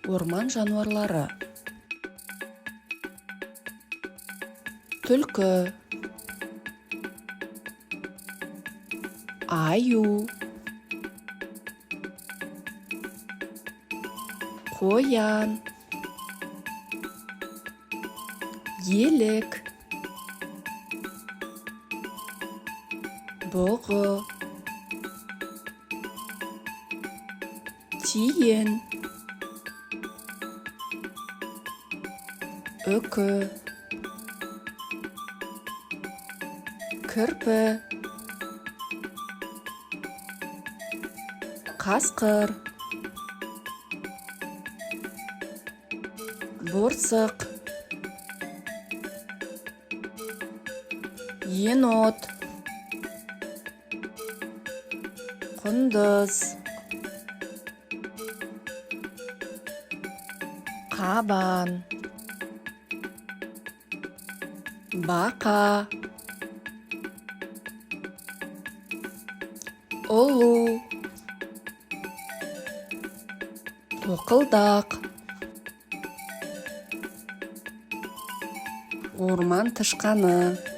Орман жануарлары. Түлкі, аю, қоян, елік, бұғы, тиін, үкі, кірпі, қасқыр, борсық, енот, құндыз, қабан, бақа, ұлу, тоқылдақ, орман тышқаны.